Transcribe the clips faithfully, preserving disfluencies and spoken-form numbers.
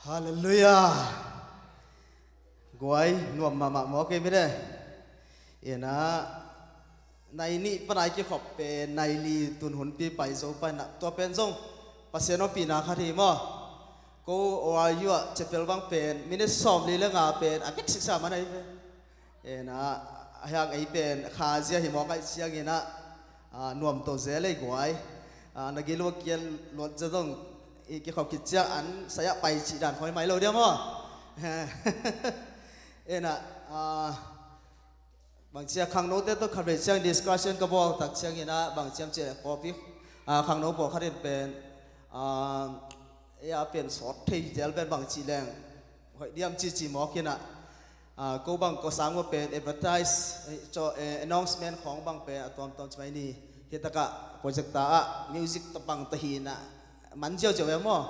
Halleluiah. Guai, nuam mahmah maw kei mite. Ina, nai nih pan a i kikhop pen nai li tun hunpi pai zo pai na, tua pen zong Pasian ompihna khat hi maw. Ko O R U ah chapel bang pen minute sawmli le nga pen a vek siksa man ahi pen. Ina, a hiang ei pen kha zia hi mawk aih ciangina, a, nuam to zel ei guai. A, na gilo kian luat zia zong i kikhop khit ciang an saya pai cih dan khoi mai lo dia maw. Ina, a, bang cia khangnote tawh khat vei ciang discussion ka bawl tak ciangina bang ciam cia pawpi, a, khangno pawlkhat in pen, a, ei a pen sawt thei zel pen bang ci leng hoih diam cici mawkina, a, ko bang ko sang maw pen advertise, eh, caw, eh, announcement khawng bang pen a tuamtuam ci mai ni. Hi takah projector ah music tawh bang tawh hina man ziauziau e maw.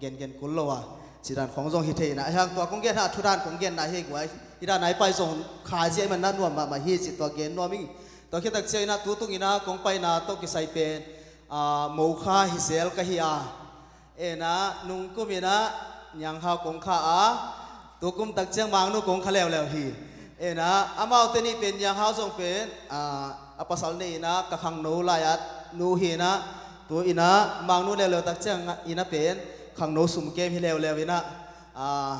Gengen kul lo a ci dan khawng zong hi theina a hiang tua kong gen ha thu dan kong genna hi guai. Hi dan a i pai zong kha zia i manna nuam mahmah hi ci tua gen nuam ing. Tua khit tak ciangina tu tungina kong paina tawh kisai pen, a, mo kha hi zel ka hi a. Ina, nungkum ina nianghau kong kha a, tukum tak ciang mangnu kong kha leuleu hi. Ina, amaute nih pen nianghau zong pen, a, a pasal nei ina ka khangno lai-at nu hi ina, tu ina mangnu leuleu tak ciang ina pen khangno sumkem hi leuleu ina, a,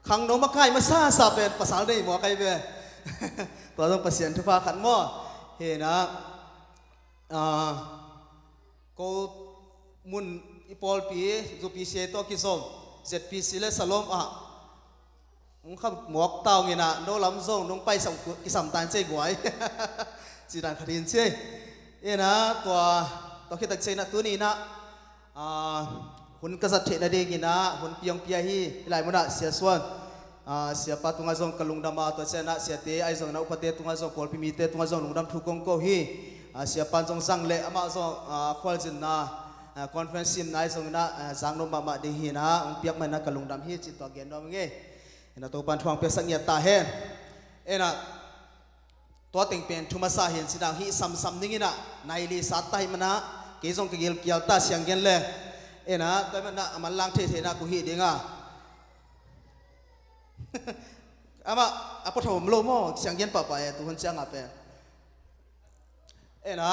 khangno makai masasa pen pasal nei maw kai ve. Tua zong Pasian thupha khat maw. Hi ina, a, ko mun i pawlpi, U P C A tawh kizom, Z P C le Salom ah hong kha muak taungina, no lam zong nong paisam kisam tan cei guai. Ci dan khat in cei. Ina tua, tua khitak cei na tunina, a, hun ka zat theihna dingina hun piang pia hi. Hi lai munah Sia Suan, a, siapa tungah zong ka lungdam a, tua cianah siate ahi zongin a upate tungah zong pawlpi mite tungah zong lungdam thu kong ko hi. A, siapa in zong zang leh amah zong, a, khualzinna, a, conference simna ahi zongin a, a, zang nuam mahmah ding hi ina hong piak manin a ka lungdam hi cih tua gen nuam ing ei. Ina Topan thu hong piaksak ngiat ta hen. Ina tua teng pen thu masa hi in ci dang hih samsam dingina nai li sat ta hi mana kei zong ka gilkial ta siang gen le. Ina tua hi mana a manlang thei thei na ku hih dinga. Amah a pawtho om lo maw siang gen pahpah e tu hun cianga pen. Ina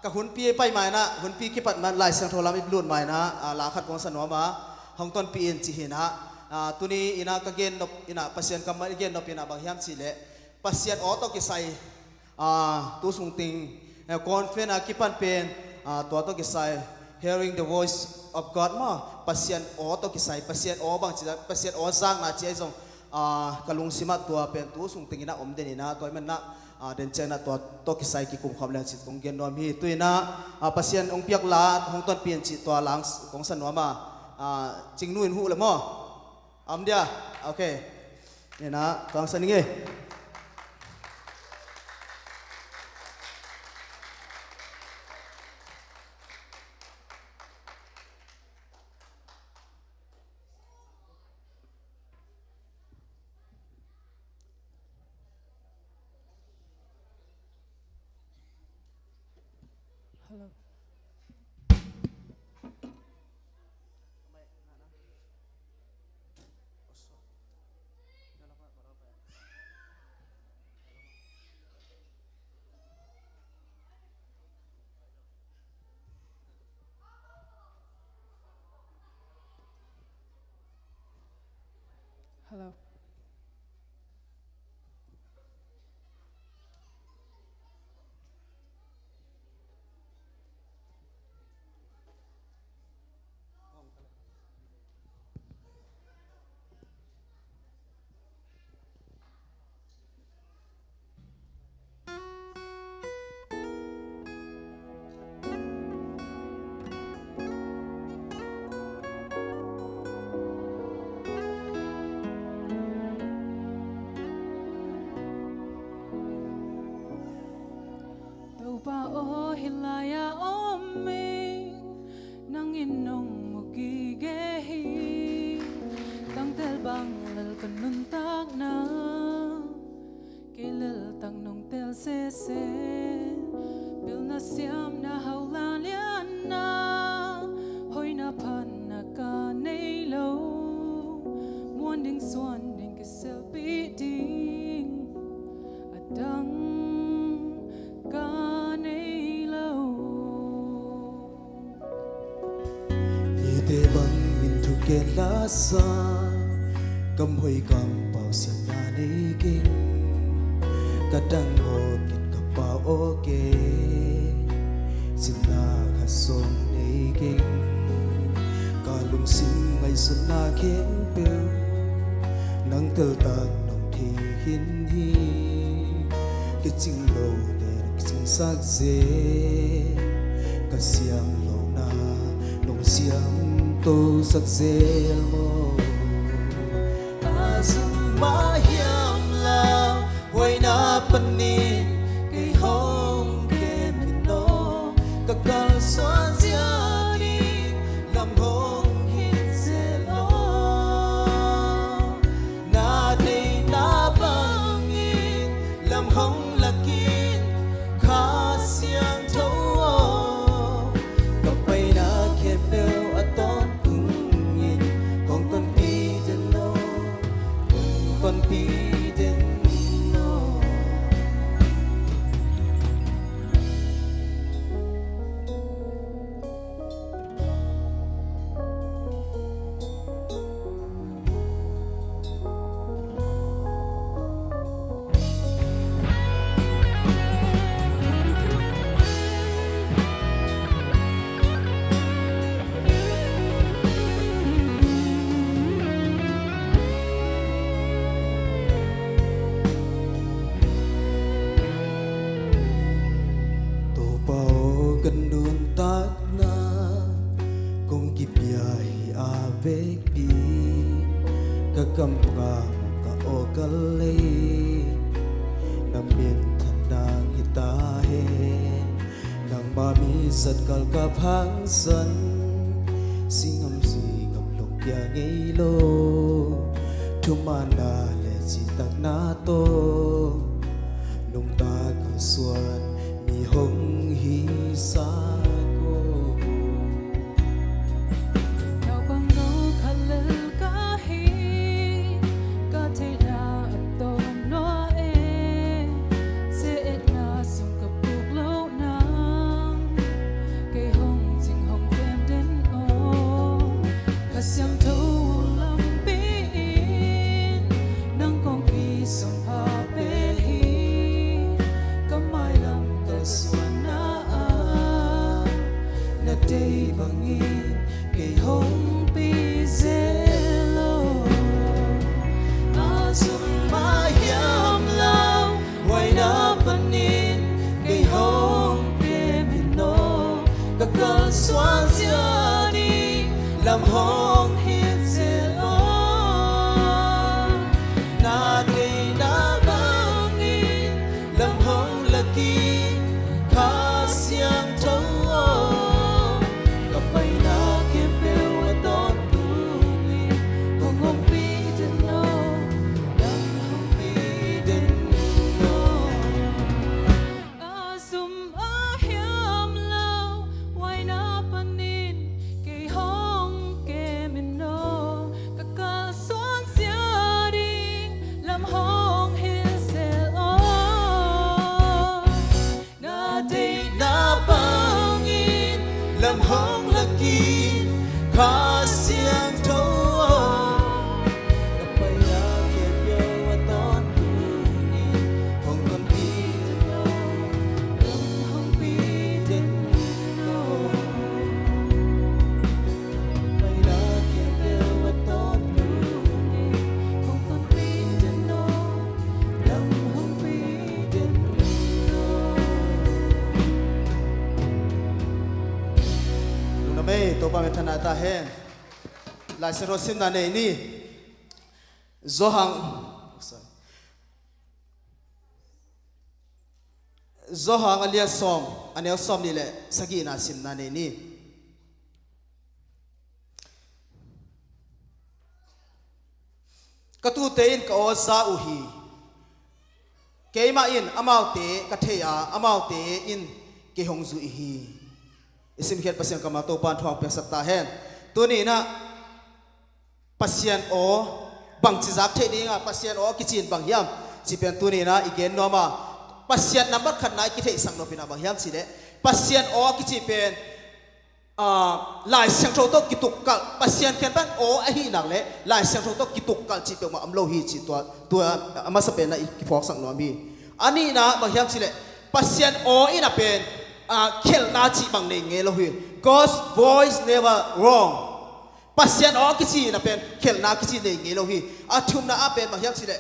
ka hunpi pai maina hunpi kipat man Lai Siangtho lam i lut maina, a, la khat kong sa nuam a hong tonpih in ci hina, a, tuni ina ka gen nop ina Pasian kammal i gen nop ina bang hiam cih leh Pasian aw tawh kisai, a, tu sungting, eh, conference a kipan pen, a, tua tawh kisai, hearing the voice of God maw, Pasian aw tawh kisai, Pasian aw bang ci, Pasian aw zakna ci ahi zong, a, ka lungsimah tua pen tu sungting ina om den ina tua hi mana, a, den ciangina tua tawh kisai kikum khawm leng ci kong gen nuam hi. Tu ina, a, Pasian hong piak la hong tonpih in cih tua lang kong sa nuam a, a, Cingnu in huh le maw. Om dia. Ok. Ina kong sa ning ei. Hello. Hello. Lasa, kam hoih kam pau siamna nei keng, ka dang aw kin ka pau aw keng, sinna khat sawng nei keng, ka lungsim ngaihsutna khempeuh nang teltak nong thei khin hi. Kicing lote nong kicingsak zel, ka siam lohna nong siamtosak zel maw. A zum mah hiam lau, huaina panin kei hong kem in aw, ka kalsuan zia ding lam hong hilh zel aw. Na deihna bangin lam hong lak in, Kha Siangtho aw, ka paina khempeuh a tawntung in hong tonpih den aw, hong tonpih den aw. Topa aw, ka nuntakna kong kipia hi a vekpi, ka kam panga ka aw ka lei, na minthan nang hi ta hen. Nangma mi zat kal ka phangsan, singam singam lungkia ngei lo, thumanna le citakna tawh nungta kalsuan mi hong hi sa ko. Naupang no khat lel ka hi, ka theihna a tawm lua e, se-etna sung ka puk loh nang, kei hong cing hong kem den aw. Kha Siangtho lampi in nang kongpi sung pha pe hi, ka mailam kalsuanna ah na deih bangin kei hong pi zel aw. A zum mah hiam lau, huaina panin kei hong kem in aw, ka kalsuan zia ding lam hong hilh zel aw. Na deihna bangin lam hong lak in, Kha Siangtho aw, ka paina khempeuh a tawntung in hong hong pi den aw, lam hong pi den aw. A zum a hiam lau, huaina panin kei hong kem in aw, ka kalsuan zia ding lam hong hilh zel aw. Na deihna bangin lam hong lak in, Kha Siangtho aw, ka paina khempeuh a tawntung in hong tonpih den aw, hong tonpih den aw. Paina khempeuh a tawntung in hong tonpih den aw, lam hong pih den aw. Lungdam ei, Topa minthanna ta hen. Lai Siangtho simna nei ni. Johan, Johan a lian sawm, a neu sawmnih le sagihna simna nei ni. Ka tuute in ka aw za uh hi. Keimah in amaute ka thei a, amaute in kei hong zuih hi. I simkhiat Pasian kammal Topa in thu hong piaksak ta hen. Tuni in ah Pasian aw bangci zak theih ding a, Pasian aw a kici in bang hiam cih pen tuni in ah i gen nuam a, Pasian nambat khatna i kitheihsak nop in ah bang hiam cih leh, Pasian aw a kici pen Lai Siangtho tawh kitukkalh, Pasian khen pan aw ahih nak leh Lai Siangtho tawh kitukkalh cih peuhmah om lo hi cih tua, tua a masa penna i kiphawksak nuam hi. A nihna bang hiam cih leh Pasian aw in a pen khelhna cih bang nei ngei lo hi. God's voice never wrong. Pasian aw a kici in a pen khelhna kici nei ngei lo hi. A thumna ah pen bang hiam cih leh,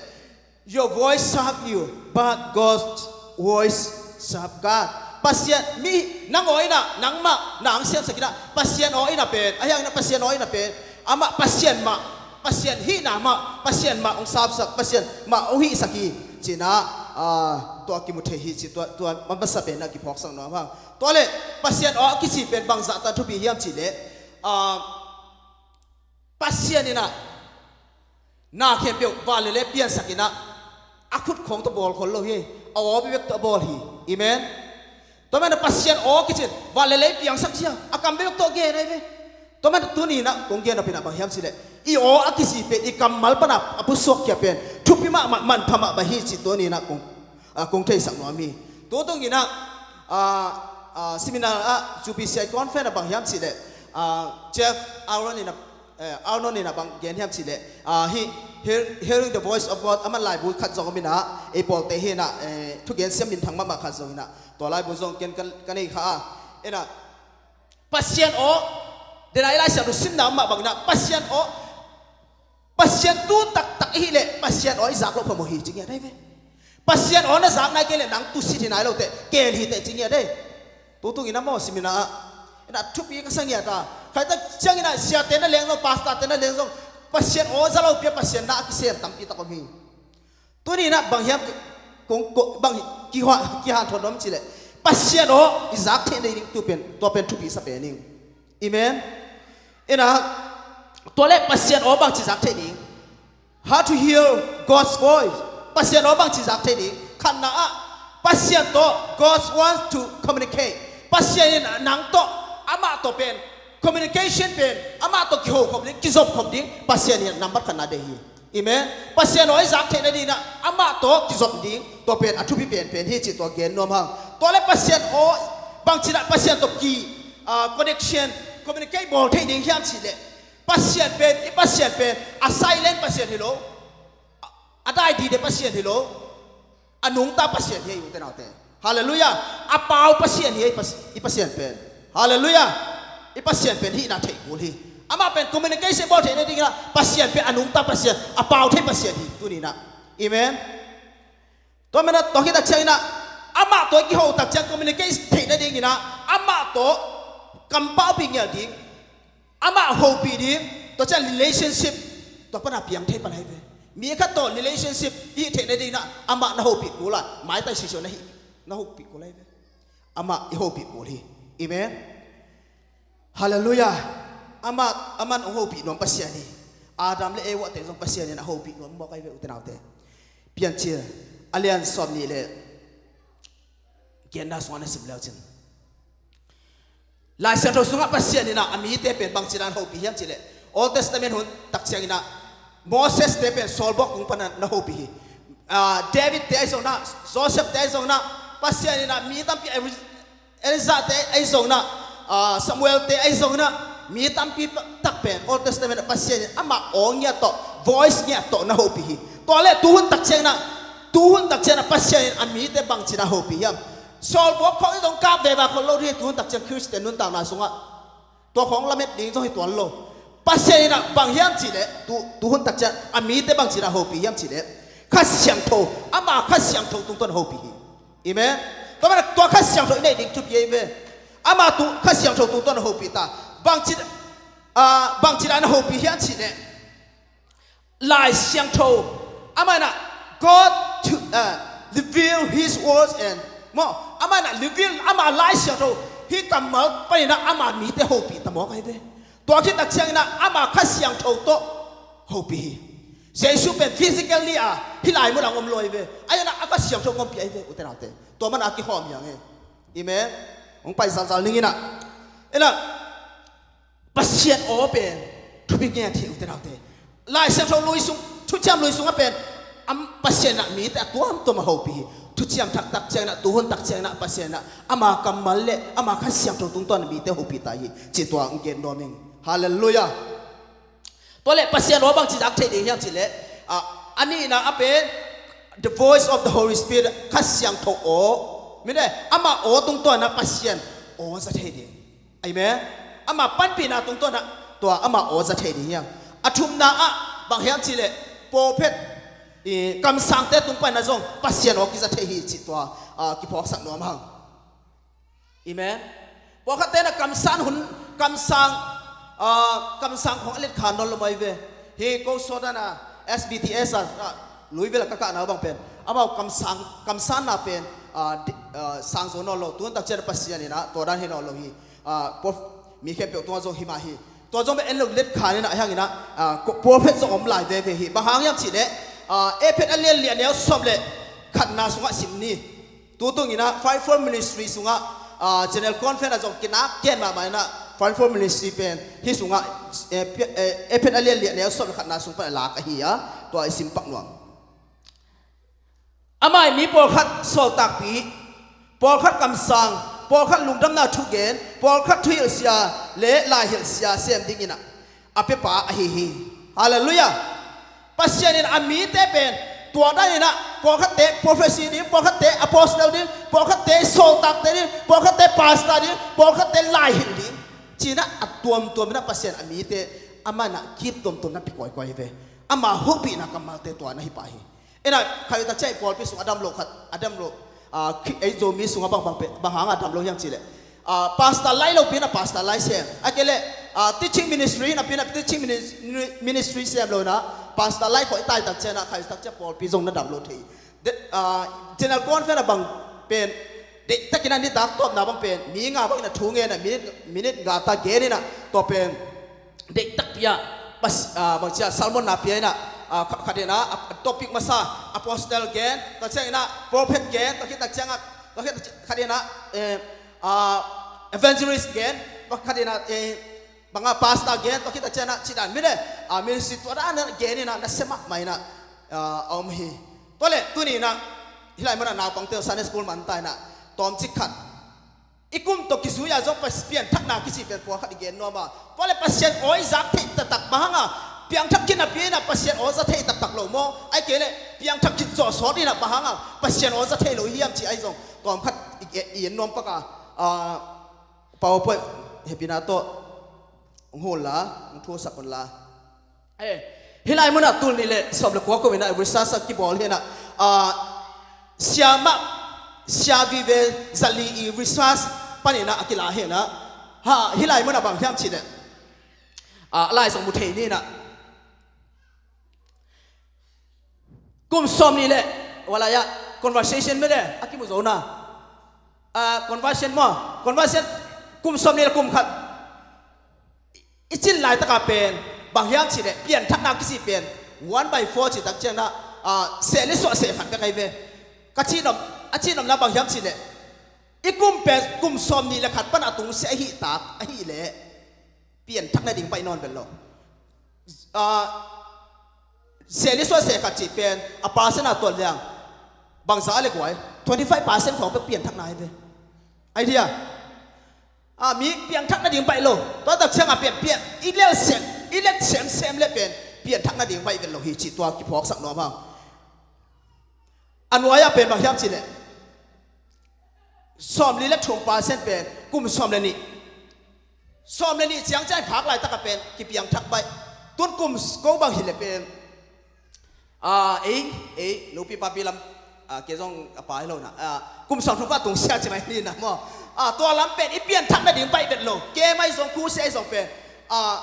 your voice serve you, but God's voice serve God. Pasian, mi, nang aw in a, nangmah, nang siamsak in a, Pasian aw in a pen, a hiang in a Pasian aw in a pen, amah Pasian mah, Pasian hihna mah, Pasian mah hong sapsak, Pasian mah hong hihsak hi, ci-in a, tua kimu thei hi, ci tua, tua masa penna kiphawksak nuam hang. Tua leh, Pasian aw a kici pen bangzah tan thupi hiam cih leh, Pasian in a na khempeuh van le lei piansak in a, a khut khawng tawh bawl khol lo hi. A aw bekbek tawh a bawl hi. Amen. Tua manin a Pasian aw kici in van le lei piangsak cia, a kam bekbek tawh gen ahi ve. Tua manin a tuni in a kong gen nop in a bang hiam cih leh, i aw a kici pen i kammal pan a a pusuak khia pen thupi mahmah, manpha mah bang hi cih tuni in a kong, kong theisak nuam hi. Tua tung in a, seminar ah, U P C I conference ah bang hiam cih leh, Jeff Aaron in a, Aaron in a bang gen hiam cih leh, hih Hearing the Voice of God, aman laibu khat zong om in a, ei pawlte hi in a, thugen siam minthang mahmah khat zong hi in a, tua laibu zong ken ka nei kha a, in a, Pasian aw, den a i Lai Siangtho simna mah bang in a, Pasian aw, Pasian tu taktak i hih leh Pasian aw i zak loh phamawh hi ci ngiat ahi ve. Pasian aw na zak nai kei leh nang tuusit hi nai lo teh, keel hi teh ci ngiat ahi. Tutung in a maw seminar ah, in a thupi ka sa ngiat a. Khaitak ciangin a siate na leng zong, pastorte na leng zong, Pasian aw za lopi a Pasian na a kisem tampi tak om hi. Tuni in a bang hiam kong, kong, bang hi, kihua, kihanthawn nuam cih leh, Pasian aw i zak theih nading tu pen, tua pen thupi sa pen ing. Amen. In a, tua leh Pasian aw bangci zak theih ding. How to hear God's voice. Pasian aw bangci zak theih ding. Khatna ah, Pasian tawh, God wants to communicate. Pasian in nang tawh, amah tawh pen communication pen, amah tawh kiho khop ding, kizop khop ding, Pasian in number khatna deih hi. Amen. Pasian aw i zak theih nading in a, amah tawh kizop ding, tua pen a thupi penpen hi cih tua gen nuam hang. Tua leh Pasian aw, bangci in a Pasian tawh ki, connection, communicate bawl theih ding hiam cih leh, Pasian pen, i Pasian pen a silent Pasian hi lo, a dai dide Pasian hi lo, a nungta Pasian hi, ute naute. Halleluiah. A pau Pasian hi, i Pasian pen. Halleluiah. I Pasian pen hihna theih kul hi. Amah pen communication bawl theih nading in a, Pasian pen a nungta Pasian, a pau thei Pasian hi tuni in a. Amen. Tua manin a, tua khit tak ciangin a, amah tawh i kiho tak ciang communicate theih nading in a, amah tawh kampau pi ngial ding, amah hopih ding, tua ciang relationship, tua pan a piang thei pan ahi ve. Mi khat tawh relationship hih theih nading in a, amah na hopih kul a, maitai sisio na hih, na hopih kul ahi ve. Amah i hopih kul hi. Amen. Halleluiah. Amah, aman hong hopih nuam Pasian hi. Adam le Eva te zong Pasian in a hopih nuam mawk ahi ve, ute naute. Piancil a lian sawm nih le giatna sungah na sim leu cin, Lai Siangtho sungah Pasian in a, a mite pen bangci dan hopih hiam cih leh, Old Testament hun tak ciangin a, Moses te pen sawlbuak kung pan a na hopih hi. David te ahi zongin a, Joseph te ahi zongin a, Pasian in a mi tampi, Elijah te ahi zongin a, Samuel te ahi zongin a, mi tampi tak pen Old Testament ah Pasian in amah aw ngiat tawh, voice ngiat tawh na hopih hi. Tua leh tuhun tak ciangin a, tuhun tak ciangin a Pasian in a mite bangci dan hopih hiam? Sawlbuak khawng i zong kap veva khol lo ding hi, tuhun tak ciang Khristian nuntakna sungah. Tua khawng lamet ding zong hi tuan lo. Pasian in a bang hiam cih leh, tu, tuhun tak ciang a mite bangci dan hopih hiam cih leh, Kha Siangtho, ama Kha Siangtho tungtawn hopih hi. Amen. Tua manin tua Kha Siangtho i neih ding thupi ahi ve. Ama tu Kha Siangtho tungtawn hopih ta. Bangci, bangci dan hopih hiam cih leh, Lai Siangtho, amah in a, God to, uh, reveal his words and, maw, amah in a reveal, ama Lai Siangtho, hih kammal panin a ama mite hopih ta mawk ahi ve. Tua khit tak ciangin a ama Kha Siangtho tawh hopih hi. Jesu pen physically a hih lai mun ah hong om lo ahi ve. Ahi zongin a Kha Siangtho hong ompih ahi ve, ute naute. Tua manin a kikhawm hi hang e. Amen. Hong pai zalzal ning in a. In a, Pasian aw pen thupi ngiat hi, ute naute. Lai Siangtho lui sung, Thuciam Lui sungah pen, am, Pasian in a mite a tuamtuam a hopih hi. Thuciam Thak tak ciangin ah, tuhun tak ciangin ah, Pasian in ah ama kammal le ama Kha Siangtho tungtawn a mite hopih ta hi, cih tua hong gen nuam ing. Halleluiah. Tua leh Pasian aw bangci zak thei ding hiam cih leh, ah, a nihna a pen the voice of the Holy Spirit, Kha Siangtho aw. Mite ama aw tungtawn ah Pasian aw za thei ding. Amen. Ama panpihna tungtawn ah tua ama aw za thei ding hiam. A thumna ah bang hiam cih leh prophet, i, kamsangte tung pan ah zong Pasian aw kiza thei hi cih tua, ah, kiphawksak nuam hang. Amen. Pawlkhatte na kamsan hun, kamsang, ah, kamsang khong a let kha nawn lo mai ve. Hi ko sawt dan a S B T S a, ah, Louisville a ka kahna bang pen amau kamsang, kamsanna pen, ah, di-, ah, sang zo nawn lo. Tun tak ciang Pasian in ah tua dan hi nawn lo hi. Ah, prof-, mi khempeuh tungah zong hi mah hi. Tua zong bek en lo let kha ni na, a hiangin ah, ah, ko-, prophet zong om lai veve hi. Bang hang hiam cih leh, ah, Efesa a lian li a neu sawm le khatna sungah sim ni. Tutungin ah Fivefold Ministry sungah, ah, General Conference ah zong kinak gen mahmah in ah Fivefold Ministry pen hih sungah, eh, pi-, eh, Efesa a lian li a neu sawm le khatna sung pan a lak ahi a, tua i sim pak nuam. Amah in mi pawlkhat sawltakpih, pawlkhat kamsang, pawlkhat lungdamna thugen, pawlkhat thuhilhsia le laihilhsia sem dingin ah a piapa ahi hi. Halleluiah. Pasian in a mite pen tua dan in ah pawlkhatte prophecy ding, pawlkhatte apostle ding, pawlkhatte sawltakte ding, pawlkhatte pastor ding, pawlkhatte laihilh ding, ci-in ah a tuamtuam in ah Pasian a mite amah in ah gift tuamtuam na pia kawikawi hi ve. Ama hopihna kammalte tua na hi pah hi. Ina khat i tak ciang i pawlpi sung a dam lo khat, a dam lo, ah, khi-, ei Zomi sungah bang, bang pe, bang hangah dam lo hiam cih leh, ah, pastor lai lopi in ah pastor lai sem. A kei leh, ah, teaching ministry napi in ah teaching minis-, ministry sem lo in ah pastor lai khawh i tai tak ciang ah khat i tak ciang pawlpi zong na dam lo thei. De, ah, General Conference ah bang pen, deihtakin ah nitak tawpna bang pen mi nga bangin ah thu ngen ah minute, minute nga ta gen in ah tua pen deihtakpi ah, pas-, ah, bang cia sermon na pia in ah, ah, kha-, khat in ah, ah, topic masa, apostle gen, tua ciangin ah prophet gen, tua khit tak ciang ah, tua khit tak ciang, khat in ah, eh, ah, evangelist gen, tua khat in ah, eh, bang ah pastor gen, tua khit tak ciang ah, ci dan mite, ah, ministry tua dan gen in ah, na sem mahmah in ah, ah, a om hi. Tua leh, tuni in ah, hih lai mun ah naupangte Sunday school man ta in ah, tawmcik khat. I kum tawh kizui a zong Pas-, pianthakna kici pen pawlkhat i gen nuam a. Tua leh Pasian aw i zak theih taktak bang hang a, piangthak khin napi in ah Pasian aw za thei taktak lo maw? Ahih kei leh piangthak khit zawh sawt in ah bang hang a Pasian aw za thei lo hiam cih ahi zong tawmkhat i, i en nuam pak a, ah, PowerPoint hehpihna tawh hong hon la, hong thusak hon la. Eh, hih lai mun ah tul nih le sawm le kua kum in ah research a kibawl hi in ah, ah, siamah, sia vive zali i research pan in ah a kila hi in ah. Ha, hih lai mun ah bang hiam cih leh, ah, lai zong mu thei ni in ah. Kum sawm nih le, wala ya, conversation mite a kimu zo na. Ah, conversion maw, conversion kum sawm nih le kum khat i cin laitak a pen bang hiam cih leh pianthakna kici pen one by four cih tak ciang ah, ah, seh le suah seh khat bek ahi ve. Ka cihnop, a cihnopna bang hiam cih leh i kum pen kum sawm nih le khat pan a tung sia ahih tak ahih leh pianthak nading baih nawn vet lo. Ah, seh le suah seh khat cih pen a percent a tuat liang bangza a le guai, twenty five percent khawng bek pianthakna ahi ve. Idea. Ah, mi piangthak nading baih lo. Tua tak ciang a pian, pian, i lel sem, i let semsem le pen pianthak nading baih vet lo hi cih tua kiphawksak nuam hang. A nuai ah pen bang hiam cih leh sawm li le thum percent pen kum sawm le nih, sawm le nih ciang ciang i phak laitak a pen kipiangthak baih. Tun kum s-, ko bang hi leh pen, ah, ei, ei, nupi papi lam, ah, kei zong a pa hi lo na, ah, kum sawm thum pan tung sia ci mai ni na maw. Ah, tua lam pen i pianthak nading baih vet lo. Kei mai zong khu sia i zong pen, ah,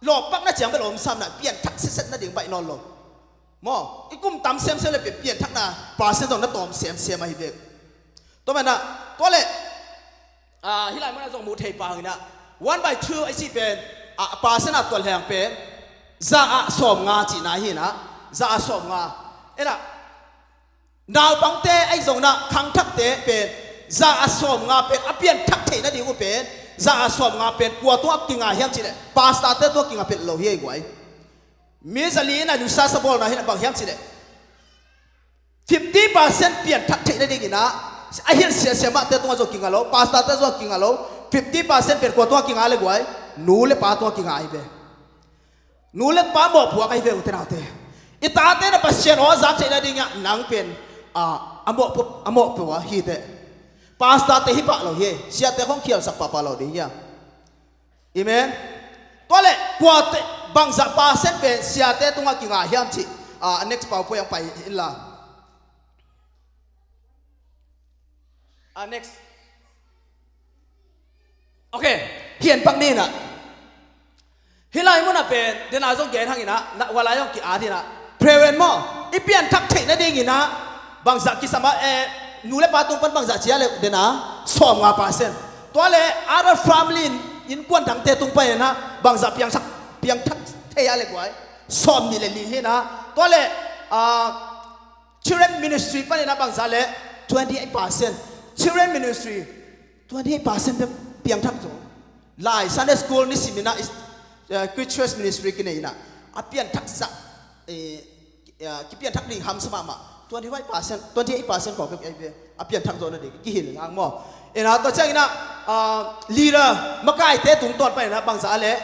lawppakna ciang bel om sam na, pianthak setset nading baih nawn lo. Maw, i kum tam semsem le pen pianthakna percent zong na tawm semsem ahi ve. Tua manin ah, tua leh, ah, hih lai mun ah zong muh thei pah hang in ah, one by two a cih pen, ah, percent a tuat leng pen za ah sawmnga cihna hi in ah, za ah sawmnga. In ah, naupangte ahi zongin ah khangthakte pen za ah sawmnga pen a pianthak theih nading uh pen za ah sawmnga pen kua tungah kinga hiam cih leh pastorte tungah kinga phet lo hi ei guai. Mi zali in a nusa sa bawlna hi in a bang hiam cih leh Fifty percent pianthak theih nadingin ah, a hilh siasia mahte tungah zong kinga lo, pastorte zong kinga lo. Fifty percent pen kua tungah kinga le guai? Nu le pa tungah kinga hi ve. Nu le pa mawhpuak ahi ve, u te nau te. I tate na Pasian aw a zak theih nadingin ah nang pen, ah, a mawhpuak, a mawhpuak ahi teh. Pastorte hi pah lo hi, siate khong khialsak pahpah lo ding hi a. Amen. Tua leh kuate, bangzah percent pen siate tungah kinga hiam cih, ah, next PowerPoint ah pai inla. Ah, next. Ok, hian pak ni na. Hih lai munah pen dena zong gen hang inah, na, ua lai zong ki-at inah. Prayer maw, i pianthak theih nadingin ah bangzah kisam a, eh, nu le pa tung pan bangzah ci a leh dena sawmnga percent. Tua leh other family in, innkuan dangte tung pan inah bangzah piangthak, piangthak thei a leh guai? Sawmnih le li hi inah. Tua leh, ah, children ministry pan inah bangzah leh? Twenty eight percent. Children ministry, twenty eight percent bek piangthak zo. Lai Sunday school nisim inah, eh, Kids Church Ministry kinei inah a pianthak zah, eh, eh, kipianthak ding hamsa mahmah. Twenty five percent, twenty eight percent khawng bek ahi ve. A pianthak zo nading kihilh lang maw. Inah tua ciang inah, ah, leader, makaite tungtawn pan inah bangzah leh?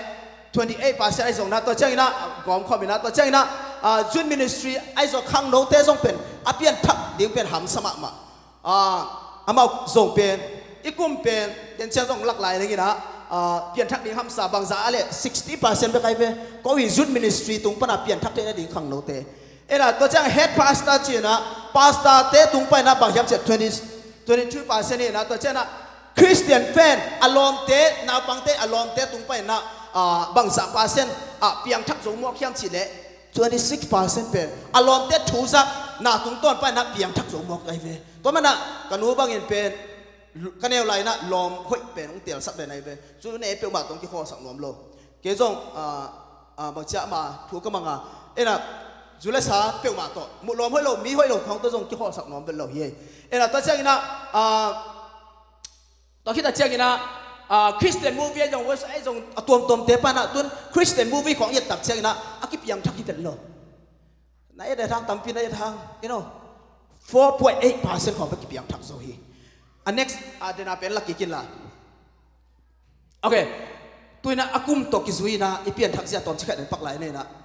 Twenty eight percent ahi zong inah, tua ciang inah, ah, gawmkhawm inah, tua ciang inah, ah, youth ministry ahi zong khangnote zong pen a pianthak ding pen hamsa mahmah. Ah, amau zong pen, i kum pen, ken ciang zong lak lai ning inah, ah, pianthak ding hamsa bangzah a leh? Sixty percent bek ahi ve. Ko i youth ministry tung pan a pianthak theih nading khangnote. Inah tua ciang head pastor ci inah, pastorte tung pan inah bang hiam cih leh twenty, twenty two percent hi inah, tua ciang inah Christian pen a lawmte, naupangte a lawmte tung pan inah, ah, bangzah percent, ah, piangthak zo mawk hiam cih leh? Twenty six percent pen a lawmte thu zak na tungtawn pan inah piangthak zo mawk ahi ve. Tua manah ka nu bangin pen, ka neu lai inah lawm hoih pen hong telsak den ahi ve. Cu ne peuhmah tawh hong kikhawlsak nuam lo. Kei zong, ah, ah, bangci a ma thu ka mang a, inah zu le sa peuhmah tawh, mu lawm hoih lo, mi hoih lo khawng tawh zong kikhawlsak nuam vet lo hi. Inah tua ciang inah, ah, tua khit a ciang inah, ah, Christian movie ahi zong, ahi zong a tuamtuamte pan inah tun Christian movie khawng i et tak ciang inah a kipiangthak hi vet lo. Na et et hang, tampi na et hang, you know, four point eight percent khawng bek kipiangthak zo hi. A next, ah, dena pen la kik inla. Ok. Tu inah a kum tawh kizui inah i pianthak zia tawmcik khat den pak lai inah.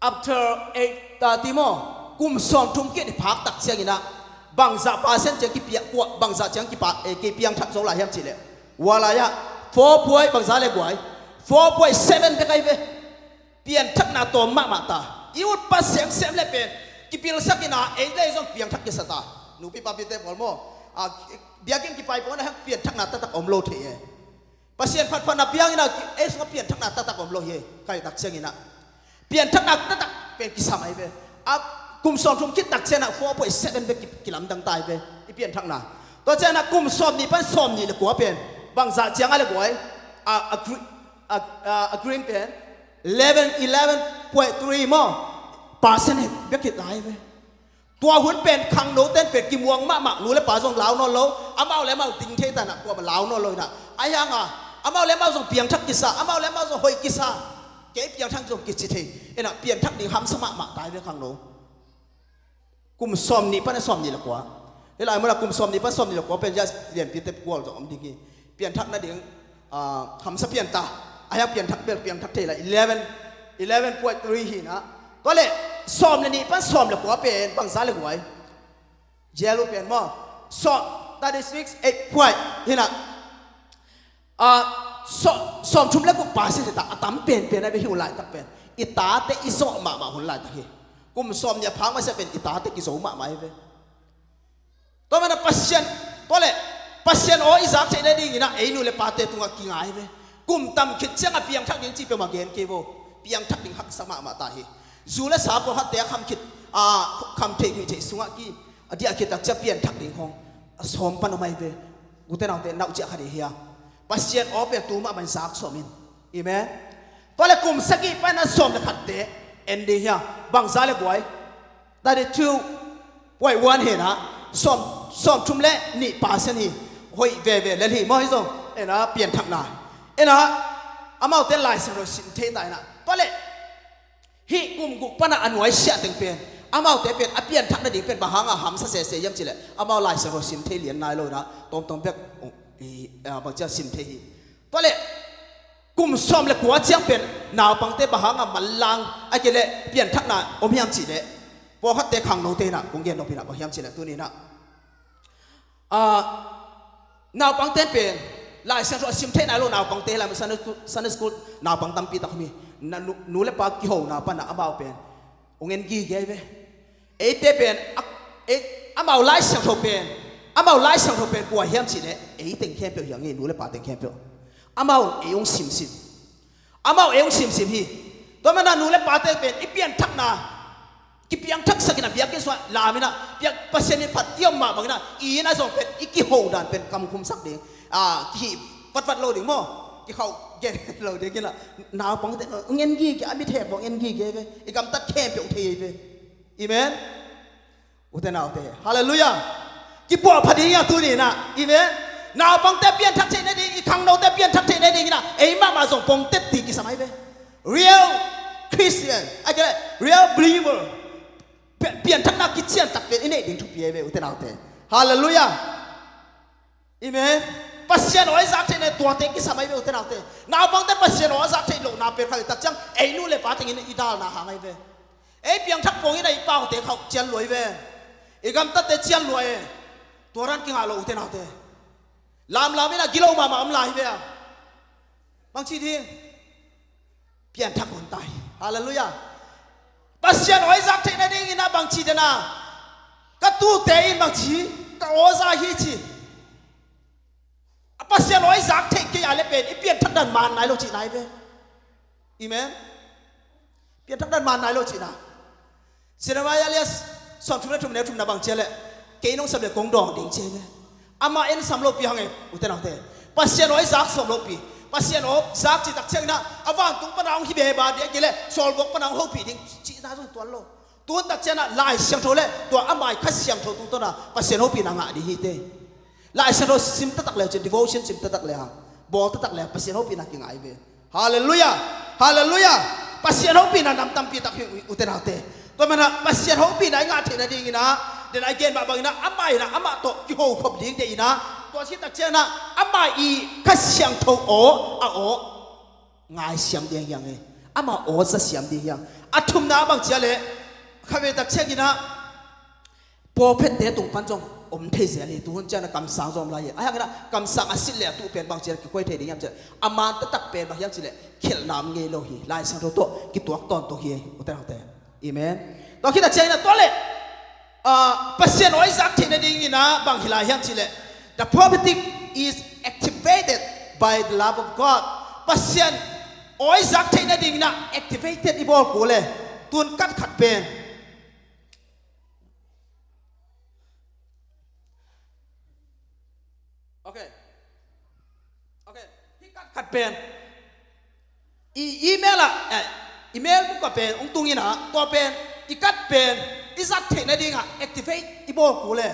After eight thirty maw, kum sawmthum khit i phak tak ciang inah bangzah percent ciang kipia, kua, bangzah ciang kipa, eh, kipiangthak zo lai hiam cih leh? Ua lai ah four point bangzah leh guai? Four point seven bek ahi ve. Pianthakna tawm mahmah ta. I utpa semsem leh pen kipilsak inah ei leh zong piangthak kisa ta. Nupi papite pawl maw, ah, biakinn kipai pawl inah hang pianthakna taktak om lo thei e. Pasian phatphatna piang inah ei sungah pianthakna taktak om lo hi. Kai tak ciang inah pianthakna taktak pen kisam ahi ve. A kum sawmthum khit tak ciang inah four point seven bek ki, kilamdang ta ahi ve i pianthakna. Tua ciang inah kum sawmnih pan sawmnih le kua pen bangzah ciang a leh guai? A, a, gre-, a, a, a green pen eleven, eleven point three maw, percent bek hi lai ve. Tua hun pen khangnote in pen kimuang mahmah, nu le pa zong lau nawn lo, amau le amau ding thei ta inah kuamah lau nawn lo inah. Ahi hang a, amau le amau zong piangthak kisa, amau le amau zong hoih kisa. Kei piangthak zong kici thei inah pianthak ding hamsa mahmah ta ahi ve khangno. Kum sawmnih pan a sawmnih le kua. Hih lai munah kum sawmnih pan sawmnih le kua pen just lianpite gual zong om ding hi. Pianthak nading, ah, hamsa pian ta. Ahi hang pianthak bel piangthak thei lai, eleven, eleven point three hi inah. Tua leh sawm le nih pan sawm le kua pen bangzah leh guai? Yellow pen maw, sawm, thirty six, eight point hi inah. Ah, sawm, sawmthum le guk percent hi ta, a tam penpen ahi ve. Hih hun laitak pen i tate i zawh mahmah hun laitak hi. Kum sawmnih a phak masiah pen i tate kizo mahmah ahi ve. Tua manah Pasian, tua leh Pasian aw i zak theih nadingin ah ei nu le pate tungah kinga ahi ve. Kum tam khit ciangah piangthak ding cih peuhmah gen kei vo. Piangthak ding haksa mahmah ta hi. Zu le sa pawlkhatte a kham khit, a kham theih guih theih sungah ki, a diah khit tak ciah pianthak ding khawng a sawm pan om ahi ve. Ute naute, nauh ciah kha ding hi a. Pasian aw pen tu mahmah in zak sawm in. Amen. Tua le kum sagih pan a sawm le khatte en ding hi a. Bangza le buai? Thirty two point one hi na, sawm, sawmthum le nih percent hi. Hoih veve lel hi maw hi zong. Ena pianthakna. Ena amaute Lai Siangtho sin thei ta ina. Tua le hih kum guk pana a nuaisiah teng pen Amaute pen a pianthak nading pen bang hanga hamsa sese hiam cih leh amau Lai Siangtho sim thei lian nai lo inah tawmtawm bek, uh, i, ah, bangci a sim thei hi. Tua leh kum sawm le kua ciang pen naupangte bang hanga manlang a kei leh pianthakna om hiam cih leh pawlkhatte khangnote inah kong gen nop inah bang hiam cih leh tuni inah, ah, naupangte pen Lai Siangtho a sim thei nai lo naupangte hi lai, Sunday school, Sunday school naupang tampi tak om hi. Na nu, nu le pa kihona pana amau pen hong en gige ve. Eite pen a, ei, amau Lai Siangtho pen, amau Lai Siangtho pen kua hiam cih leh ei teng khempeuh hi hang hi, nu le pa teng khempeuh. Amau ei hong simsim. Amau ei hong simsim hi. Tua mana nu le pate pen i pianthakna kipiangthaksak inah biakinn sungah lam inah piak Pasian min phat i om mah bang inah i inn ah zong pen i kiho dan pen kamkhumsak ding, ah, kihih vatvat lo ding maw, kikhauh gen lo ding inah naupangte hong en gige, a mithek bang hong en gige ve, i gamtat khempeuh hong thei ve. Amen. Ute naute, halleluiah. Kipuahpha ding hi a tuni inah, amen. Naupangte pianthak theih nading, i khangnote pianthak theih nading inah ei mahmah zong pongtet ding kisam ahi ve. Real Christian, a kei leh real believer, pi-, pianthakna kician tak pen i neih ding thupi ahi ve ute naute. Halleluiah. Amen. Pasian aw i zak theih nading tuate kisam ahi ve ute naute. Naupangte Pasian aw a zak theih lohna pen khat i tak ciang ei nu le pa tengin i dalna hang ahi ve. Ei piangthak pongin a i paute khauh cian luai ve. I gamtatte cian luai e. Tua dan kingah lo ute naute. Lamlam inah gilo mahmah om lai hi ve a. Bangci ding? Pianthak hun tai. Halleluiah. Pasian aw i zak theih nading inah bangci dena ka tute in bangci ka aw za hi ci. A Pasian aw i zak theih kei a le pen i pianthak dan man nai lo cihna hi ve. Amen. Pianthak dan man nai lo cihna. Jeremiah lian sawmthum le thum neu thumna bang cia leh kei nong sam le kong dawng ding cia hi ve. Amah en sam lopi hang e ute naute. Pasian aw i zak sawm lopi. Pasian aw zak cih tak ciangin ah a vantung pana hong hi beba ding a kei leh sawlbuak pana hong hopih ding cihna zong tuan lo. Tun tak ciangin ah Lai Siangtho le tua amah i Kha Siangtho tungtawn a Pasian hopihna ngah ding hi te. Lai Siangtho sim taktak le cin, devotion sim taktak le a, bawl taktak le a Pasian hopihna kingah hi ve. Halleluiah. Halleluiah. Pasian hopihna nam tampi tak hi ute naute. Tua mana Pasian hopihna i ngah theih nadingin ah, den a i gen mah bangin ah amah in ah amah tawh kihokhop ding deih in ah, tua si tak ciangin ah amah i Kha Siangtho aw, a aw ngaisiam ding hi hang e. Amah aw zasiam ding hi hang. A thumna bang cia leh khatvei tak ciangin ah pawlphiatte tung pan zong om thei zel hi. Tuhun ciangin a kamsang zong om lai hi. A hangin ah kamsang a silh le a tuh pen bang cia leh kikhuai thei ding hiam cih leh a man taktak pen bang hiam cih leh khelhna om ngei lo hi. Lai Siangtho tawh kituak tawntung hi ute naute. Amen. Tua khit a ciangin ah tua leh, ah, Pasian aw i zak theih nadingin ah bang hi lai hiam cih leh the prophetic is activated by the love of God. Pasian aw i zak theih nadingin ah activated i bawl kul e. Tun kat khat pen Okay. Okay. Hih kat khat pen i email ah, eh, email book ah pen hong tung in ah, tua pen i kat pen i zat theih nading ah activate i bawl kul e.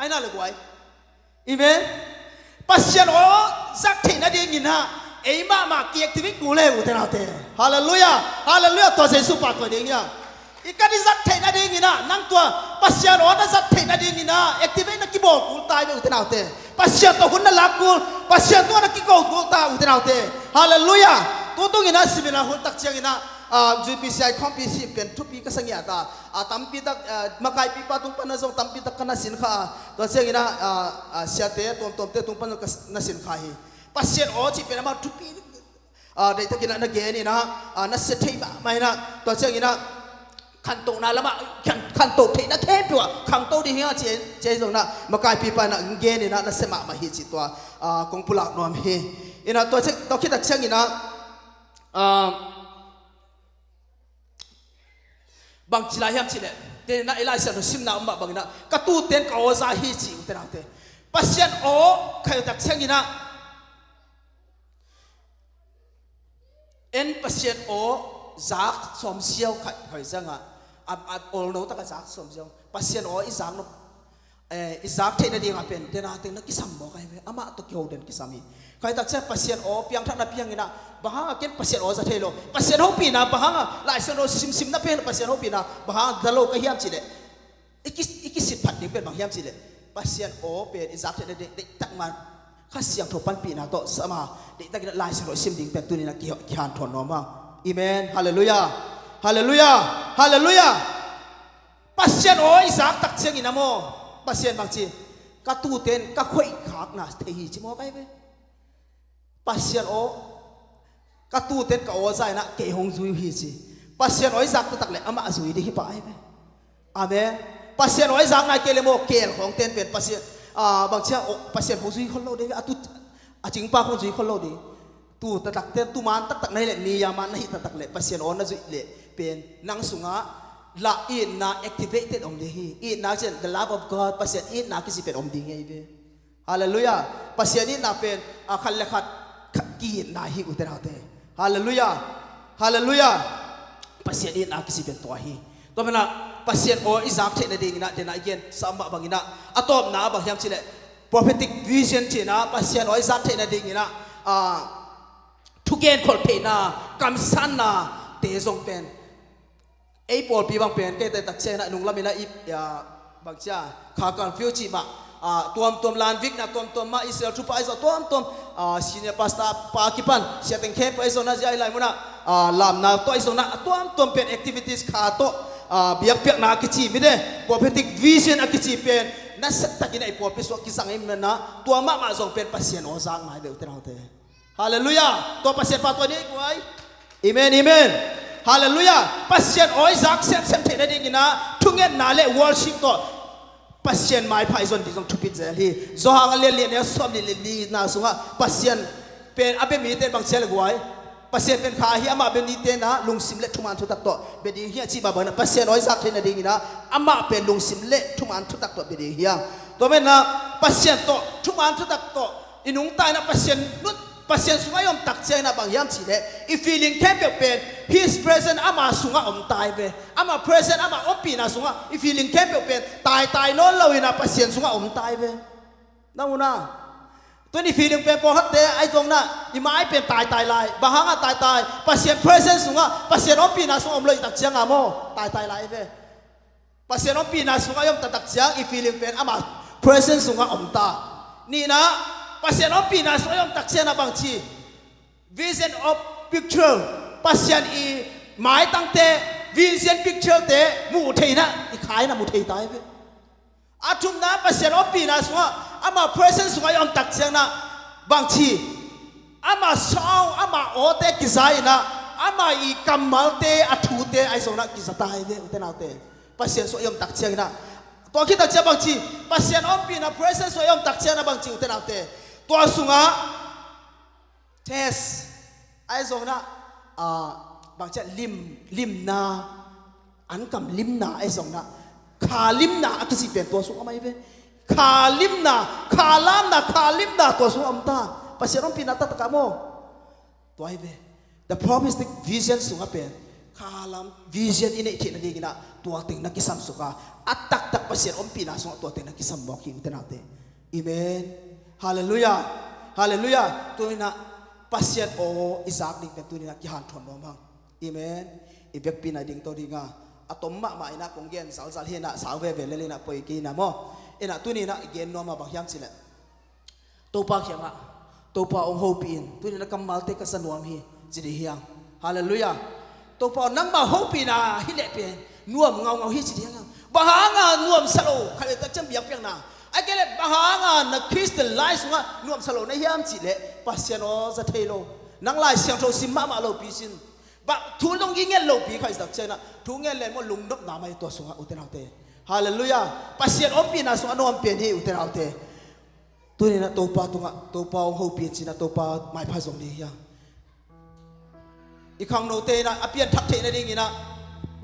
Ai na le guai. Amen. Pasian aw zat theih nadingin ah ei mahmah ki-activate kul e ute naute. Halleluiah. Halleluiah. Tua Jesu pahtawi ding hi a. I kat i zat theih nadingin ah, nang tua Pasian aw na zat theih nadingin ah activate na kibawl kul ta hi ve ute naute. Pasian tawh hun na lak kul, Pasian tungah na kiko kul ta ute naute. Halleluiah. Tutungin ah seminar hun tak ciangin ah, ah, U P C I khawmpi sim pen thupi ka sa ngiat a, ah, tampi tak, ah, makaipipa tung pan na zong tampi tak ka na sin kha a. Tua ciangin ah, ah, ah, siate tuamtuamte tung pan zong ka s-, na sin kha hi. Pasian aw cih pen amah thupi, ah, deihtakin ah na gen in ah, ah, na sia thei mahmah in ah, tua ciangin ah khantohna lamah, khan-, khantoh theihna khempeuh ah khangto ding hi a ci, ci zong in ah makaipipa in ah gen in ah na sia mahmah hi cih tua, ah, kong pulak nuam hi. In ah tua ciang, tua khit tak ciangin ah, ah, bang ci lai hiam cih leh, te in ah i Lai Siangtho simna om mah bangin ah ka tuten ka aw za hi ci ute naute. Pasian aw khatvei tak ciangin ah en Pasian aw zak sawm ziau khat, khatvei ciang ah, a, a, olno tak a zak sawm ziau. Pasian aw i zak nop, Eh, i zak theih nadingah pen dena teng na kisam mawk ahi ve. Amah tawh kiho den kisam hi. Khaitak ciang Pasian aw piangthakna pianginah bang hanga ken Pasian aw za thei lo, Pasian hopihna bang hanga Laisiangtho simsimna piang, Pasian hopihna bang hanga za lo ka hiam cihleh, i ki, i kisit phat ding pen bang hiam cihleh, Pasian aw pen i zak theih nading deihtak man Kha Siangtho panpihna tawh sama deihtakin Laisiangtho sim ding pen tuninah ki, kihanthawn nuam hang. Amen. Halleluiah. Halleluiah. Halleluiah. Pasian aw i zak tak ciangin a maw, Pasian bangci, ka tuten ka khoihkhakna thei hi ci mawk ahi ve. Pasian aw, ka tuten ka aw za inah kei hong zui uh hi ci. Pasian aw i zak taktak le amah a zui ding hi pah ahi ve. Amen. Pasian aw i zak nai kei le maw, keel khawng ten pen Pasian, ah, bangci a aw, Pasian hong zui khol lo ding hi ve. A tu, a cingpa hong zui khol lo ding. Tu taktak ten, tu man taktak na hi leh, mi ya man na hi taktak leh, Pasian aw na zuih leh pen nang sungah la itna activated om ding hi. Itna cian, the love of God, Pasian itna kici pen om ding hi ve. Halleluiah. Pasian itna pen, a, khat le khat, khat ki-itna hi ute naute. Halleluiah. Halleluiah. Pasian itna kici pen tua hi. Tua penah Pasian aw i zak theih nadinginah dena i gen sa mah banginah a tawpna a bang hiam cihleh, prophetic vision cinah Pasian aw i zak theih nadinginah, ah, thugen kholhpheihna, kamsanna te zong pen ei pawlpi bang pen kei te tak cianginah nunglaminah i, ah, bangcia kha curfew cih mah, ah, tuamtuam lanvikna tuamtuam mah Israel thupha ahi zong tuamtuam, ah, senior pastor pa kipan siateng khempeuh ahi zongna zia ahi lai munah, ah, lamna tawh ahi zongna a tuamtuam pen activities kha tawh, ah, biakpiakna a kici mite, prophetic vision a kici pen nasattakin a i pawlpi suah kizang ahi munah tua mahmah zong pen Pasian aw zak nai ve ute naute. Halleluiah. Tua Pasian pa tua ni ei kuai. Amen, amen. Halleluiah. Pasian aw i zak semsem theih nadinginah thungetna le worship tawh Pasian maipha i zon ding zong thupit zel hi. Johan a lian lian a sawm nih le nihna sungah Pasian pen a bia mite bang cia le guai. Pasian pen kha hi, amah bia mite na lungsim le thuman thutak tawh bia ding hi a cih mah banah Pasian aw i zak theih nadinginah amah pen lungsim le thuman thutak tawh bia ding hi a. Tua menah Pasian tawh thuman thutak tawh i nungta inah Pasian nut, Pasian sungah i om tak cianginah bang hiam cihleh i feeling khempeuh pen His presence ama sungah om tai ve. Ama presence, ama ompihna sungah i feeling khempeuh pen taitai nawn loinah Pasian sungah om tai ve. Na mu na. Tun i feeling pen pawlkhatte ahi zongna i mai pen taitai lai. Bang hanga taitai? Pasian presence sungah, Pasian ompihna sungah om lo i tak cianga maw, taitai lai ve. Pasian ompihna sungah i om taktak ciang i feeling pen ama presence sungah om ta. Nihna, Pasian ompihna sungah i om tak ciangna bangci, vision of picture, Pasian i maitangte, vision picture te muh theihna i khaina mu thei ta hi ve. A thumna, Pasian ompihna sungah ama presence sungah i om tak ciangna bangci, ama sound, ama awte kiza inah ama i kammalte, a thute ahi zongna kiza ta hi ve ute naute. Pasian sungah i om tak cianginah tua khit tak ciang bangci, Pasian ompihna presence sungah i om tak ciangna bangci ute naute. Tua sungah test ahi zongna, ah, bangcia lim, limna, ankam limna ahi zongna, kha limna a kici pen tua sung a mai ve. Kha limna, kha lamna, kha limna tua sung a om ta. Pasian ompihna taktak a maw. Tua hi ve. The prophetic vision sungah pen kha lam vision i neih theih nadinginah tua teng na kisam suk a, a taktak Pasian ompihna sungah tua teng na kisam mawk hi ute naute. Amen. Halleluiah. Halleluiah. Tuninah Pasian aw i zak ding pen tuninah kihanthawn nuam hang. Amen. I vekpi nai ding to dinga a tom mahmah inah kong gen zalzal hi inah sau veve lel inah poi kei inah maw. Inah tuninah i gen nuam a bang hiam cihleh, Topa kiangah, Topa hong hopih in, tuninah kammalte ka za nuam hi ci ding hiang. Halleluiah. Topa aw, nangmah hopihna hi leh pen nuam ngaungau hi ci ding hiang. Bang hanga nuamsa lo khat vei tak ciang biakpiakna, a kei leh bang hanga na Christian life sungah nuamsa lo na hiam cihleh, Pasian aw za thei lo, nang Lai Siangtho sim mahmah lopi sin, bang thu dong i nget lopi khat i tak cianginah thu nget len maw lungnopna mai tua sungah ute naute. Halleluiah. Pasian ompihna sungah nuam pen hi ute naute. Tuninah Topa tungah, Topa hong hopih in cinah Topa maipha zong ding hiang. I khangnote inah a pianthak theih nadinginah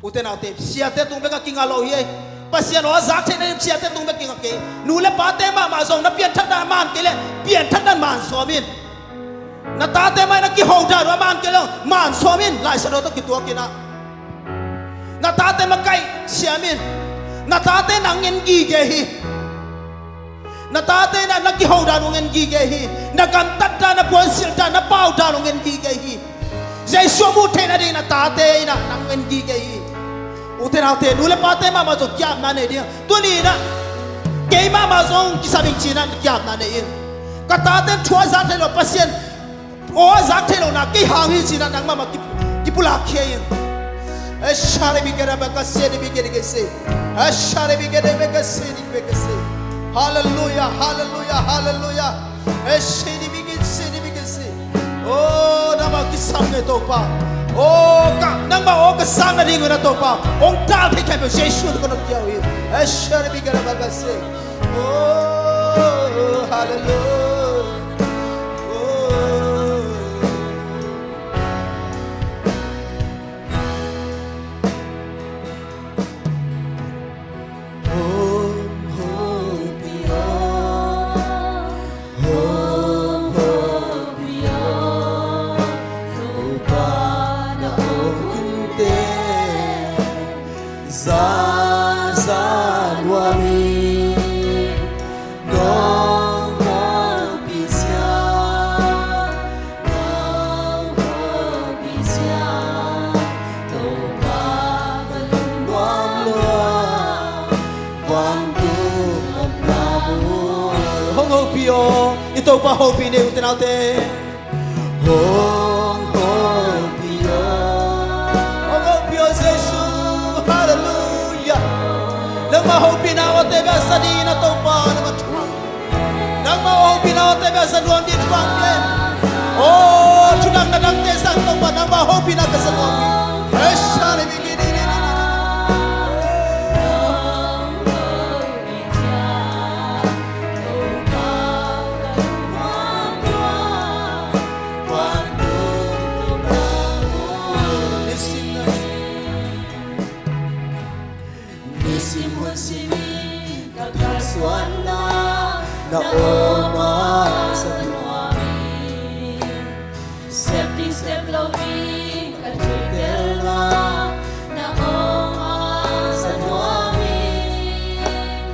ute naute, siate tung bekah kinga lo hi ei. Pasian aw a zak theih nading siate tung bek kinga kei. Nu le pate mahmah zong na pianthak dan man kei leh pianthak dan man sawm in. Na tate mai na kiho dan uh a man kei leh man sawm in. Lai Siangtho tawh kituak inah na tate makaih siam in. Na tate nang in gige hi. Na tate in ah na kiho dan hong en gige hi. Na gamtat dan, na puansilh dan, na pau dan hong en gige hi. Jesu a muh theih nading na tate in ah nang hong en gige hi. Ute naute, nu le pate mahmah zong ki-apna nei ding. Tuni in ah kei mahmah zong kisam ing ci-in ah ki-apna nei in. Ka tate in thu a zak thei lo, Pasian aw a zak thei lo na kei hang hi ci-in ah nang mahmah ki, kipulak khia in. Eshare bigere bakase ni bigere kese. Eshare bigere bakase ni bakase. Hallelujah, hallelujah, hallelujah. Eshare ni bigere se ni bigere se. Oh, nangmah kisam nge Topa. Oh, ka, nangmah aw ka sang nading un ah Topa hong tal thei khempeuh Jesu tungah ka nop kiau hi. Eshare bigere bakase. Oh, hallelujah. Oh. Hong hopih aw, hong hopih aw, Topa na awk hun teng za za nuam ing. Nong hopih ciang, nong hopih ciang, Topa ka lungnuam lua, vantung omna mu. Hong hopih aw, i Topa hopih ni ute naute. Hong hopih aw. Hong hopih aw Jesu. Hallelujah. Nangmah hopihna awte bia sa ding in ah Topa nangmah thu. Nangmah hopihna awte bia sa nuam ding thu hong gen. Oh, thudang na dangte sang Topa nangmah hopihna ka sa nuam ding. Eshare bigere ni. Nisim hun simin ka kalsuanna na om a sa nuam ing. Sep ding sep lo ding ka thuhilhna na om a sa nuam ing.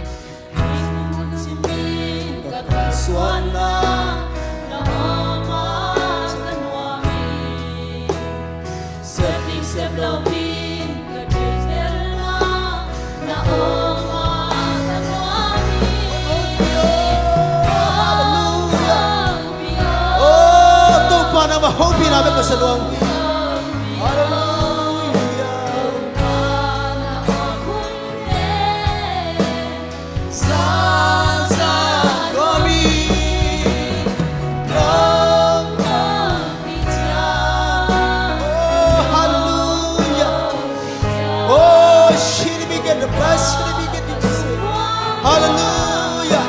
Ka kalsuanna na om a sa nuam ing. Sep ding sep lo ding ka thuhilhna na om a sa nuam ing. Hallelujah. Oh, Topa nangmah hopihna bek ka sa nuam ing. Hallelujah. Oh, hallelujah. Oh, shiribigen, shiribigen. Hallelujah.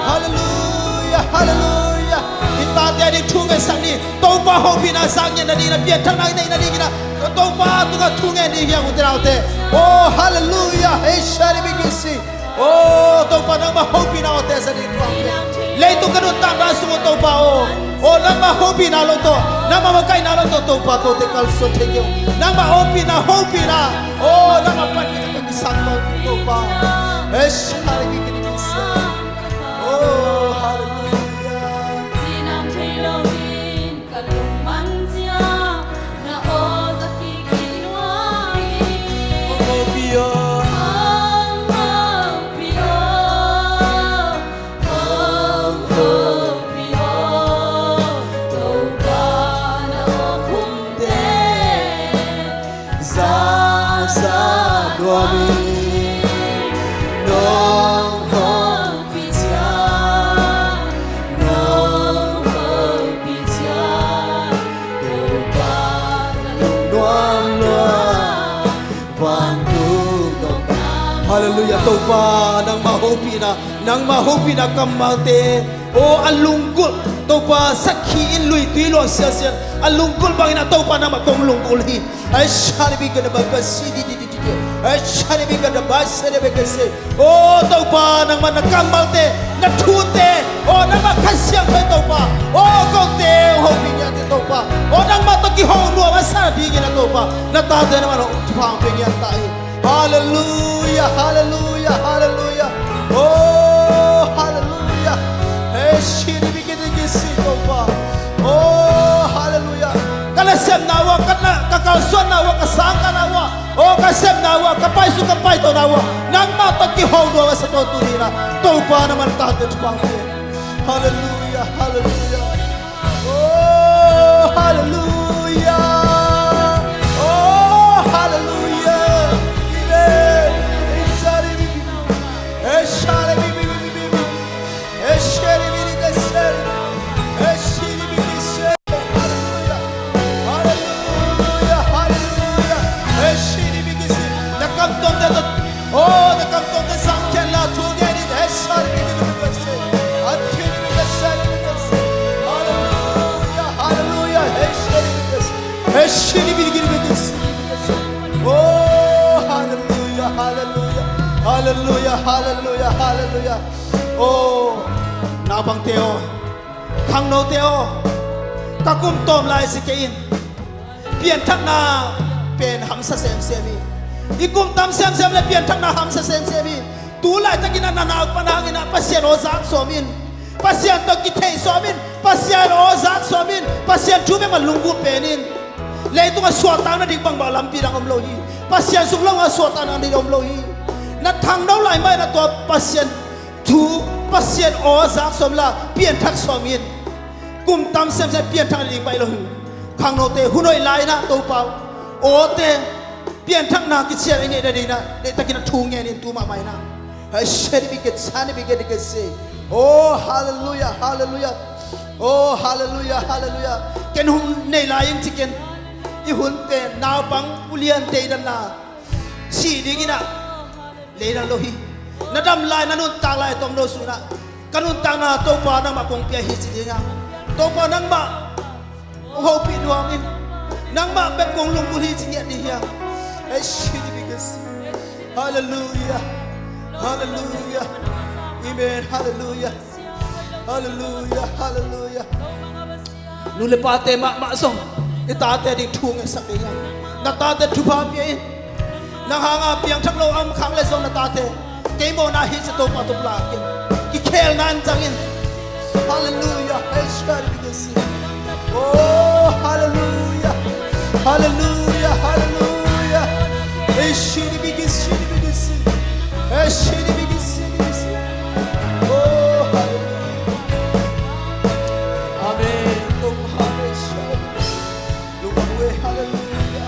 Hallelujah. Hallelujah. I tate a ding thu ngetsak ni. Topa hopihna zak ngen nading in ah, pianthakna i neih nading in ah Topa tungah thu ngen ding hi hang ute naute. Oh, hallelujah. Hey, shiribigen si. Oh, Topa nangmah hopihna awte sa ding in ah. Leitung ka nuntakna sung uh Topa aw. Oh, nangmah hopihna lo tawh, nangmah makaihna lo tawh Topa kote kalsuan thei kei. Nangmah hopihna, hopihna. Oh, nangmah panpihna ka kisam tawh Topa. Eshare bigere ni. Oh, hallelujah. Ka lungman ciang na aw za kik nuam ing. Hong hopih aw. Hong hopih aw. Hong hopih aw. Topa na awk hun teng za za nuam ing. Nong hopih ciang, nong hopih ciang, Topa ka lungnuam lua, vantung tawh. Hallelujah, Topa nangmah hopihna, nangmah hopihna kammalte. Oh, a lunggulh Topa sakhi in luitui luang siasia a lunggulh bangin ah Topa nangmah kong lunggulh hi. Ai shani bi gana ba ka si di di di di di. Ai shani bi gana ba se de be ka se. Oh Topa, nangmah na kammalte, na thute, oh nangmah Kha Siangtho Topa, oh kote hong hopih ngiat hi Topa, oh nangmah tawh kiho nuam a sa dingin ah Topa, na tate nangmah hong thupha hong pia ngiat ta hi. Hallelujah, hallelujah, hallelujah. Oh, hallelujah, Shiribikidikisi Topa. Oh, hallelujah. Ka nasepna uh ah, ka na, ka kalsuanna uh ah, ka sangkahna uh ah, oh, ka sepna uh ah, ka paisuk ka paitona uh ah, nangmah tawh kiho nuam a sa tawntung dingin ah Topa nangman tate thupha hong pia. Hallelujah, hallelujah. Oh, hallelujah. Oh, hallelujah. Amen. Shiribikidikisi. Hallelujah. Hallelujah. Hallelujah. Hallelujah. Na kam tawngte tawh. Oh, na kam tawngte zang khin la, thu gen in. Hallelujah. Hallelujah. Oh, hallelujah. Hallelujah. Hallelujah. Hallelujah. Hallelujah. Oh, naupangte aw, khangnote aw, ka kum tawm lai si kei in. Pianthakna pen hamsa semsem hi. I kum tam semsem le pianthakna hamsa semsem hi. Tu laitakin ah na naupang hangin ah Pasian aw zak sawm in. Pasian tawh kithei sawm in. Pasian aw zak sawm in. Pasian thu bek mah lunggulh pen in. Leitungah suahtakna ding bangbang lampi dang om lo hi. Pasian sung lo ah suahtakna ding om lo hi. Na khangno lai mah in ah tua Pasian thu, Pasian aw zak sawm la, pianthak sawm in. Kum tam semsem pianthak ding baih lo hi. Khangnote hun hoih lai in ah Topa, awte pianthakna kician i neih nading in ah deihtakin ah thu ngen in tu mahmah in ah. Hei, share dih bikit, share dih bikit, dih kit si. Oh, hallelujah, hallelujah. Oh, hallelujah, hallelujah. Ken hun nei lai ing ci ken. I hun pen naupang ulian deidanna. Sih dingin ah. Leidan lo hi. Na dam lai, na nuntak lai tawm lo sungin ah, ka nuntakna Topa nangmah kong pia hi ci ding a, Topa nangmah kong hopih nuam in, nangmah bek kong lunggulh hi ci ngiat ding hi a. Ei, shit, because hallelujah, hallelujah, amen, hallelujah, hallelujah, hallelujah. Nu le pate mahmah zong i tate ding thu ngetsak ding a, na tate thupha pia in. Nang hanga piangthak lo a om khak le zong na tate kei mawhna hi ci Topa tawh pulak in. Kikhelna in zang in. Hallelujah. Hey, shari bigisi. Oh, hallelujah. Hallelujah. Hallelujah. Hey, shiri bigisi, shiri bigisi. Hey, shiri bigisi, bigisi. Oh, hallelujah. Amen. Lungdam hallelujah. Lungdam hallelujah.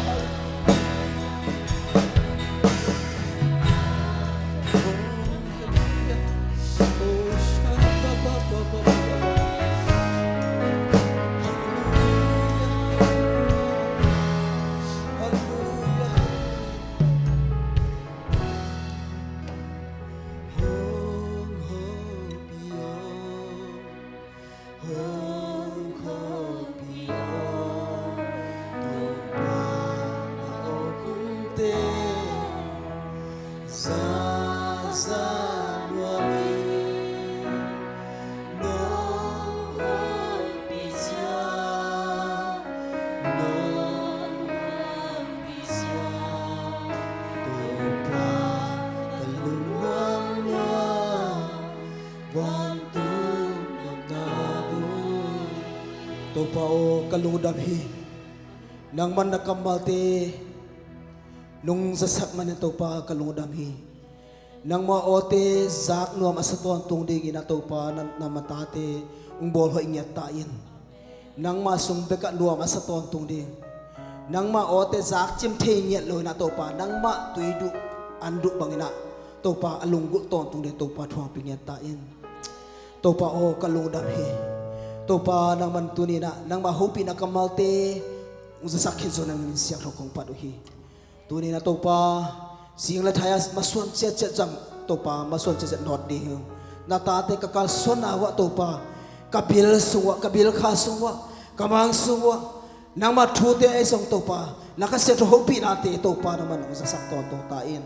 Topa aw, ka lungdam hi. Nangman na kammalte nong zasak manin Topa ka lungdam hi. Nangmah awte zak nuam a sa tawntung dingin a Topa na, na matate hong bawlhoih ngiat ta in. Nangmah sung bekah nuam a sa tawntung ding. Nangmah awte zak cim thei ngiat lo in a Topa, nangmah tui duh an duh bangin a Topa a lunggulh tawntung ding Topa thuangpi ngiat ta in. Topa aw, ka lungdam hi. Topa nangman tuni in a nangmah hopihna kammalte hong zasak khin zo nangin siangtho kong pat uh hi. Tuni in a Topa, zing le thai a masuan ciatciat zang Topa, masuan ciatciat nawt ding hi. Na tate ka kalsuanna uh ah Topa, ka bil sung uh ah, ka bil kha sung uh ah, ka mang sung uh ah, nangmah thute ei zong Topa, na ka siangtho hopihnate Topa nangman hong zasak tawntung ta in.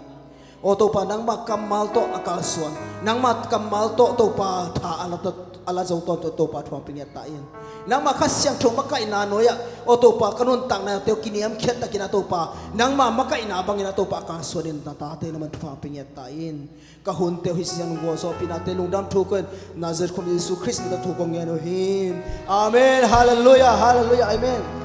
Aw Topa, nangmah kammal tawh a kalsuan, nangmah kammal tawh Topa tha a la tawh a la zo tawntung Topa, thu hong pia ngiat ta in. Nangma Kha Siangtho makaihna nuai-ah aw Topa, ka nuntakna te uh kiniamkhiat takin aw Topa, nangma makaihna bangin aw Topa, a kalsuan in na tate na man thu hong pia ngiat ta in. Ka hunte uh hih siang gualzawhpihnate lungdam thu kong, Nazareth khua Jesu Khrist min tawh thu kong ngen uh hi. Amen. Halleluiah, halleluiah, amen.